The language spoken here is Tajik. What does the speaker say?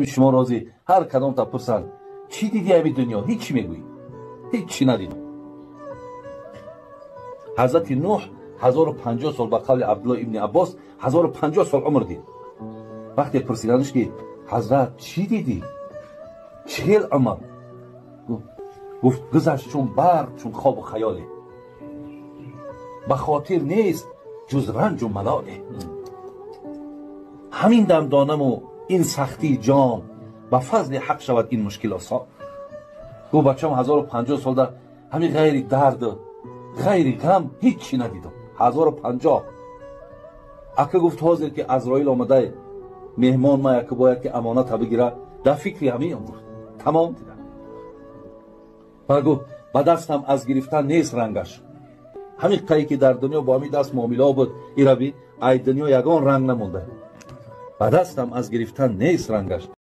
Шумо розӣ, ҳар кадомта пурсанд, чӣ дидӣ ами дунё? Ҳеҷ чӣ мегӯӣ, ҳеҷ чӣ надидам. Ҳазрати Нуҳ 1050 сол, ба қавли Абдулло ибни Аббос, 1050 сол умр дид. Вақте пурсиданаш, ки ҳазрат, чӣ дидӣ, 40 умр? Гуфт: гузашт чун барқ, чун хобу хаёле, ба хотир нест ҷуз ранҷу малоле. Ҳамин дам донаму ин сахтии ҷон, ба фазли ҳақ шавад ин мушкил осон. Гуфт: бачам, 1050 сол дар ҳамин ғайри дарду ғайри ғам ҳеҷ чӣ надидам. 1050. Ака гуфт: ҳозир ки Азроил омадай, меҳмон ма, яка бояд ки амоната бигира, дар фикри ҳамиам. Гуфт: тамом дидам. Ба гуфт: ба дастам аз гирифтан нест рангаш. Ҳамин қае ки дар дунё бо ҳамин даст муомилао буд, ираби ай дунё ягон ранг намонда, ба дастам аз гирифтан нест рангаш.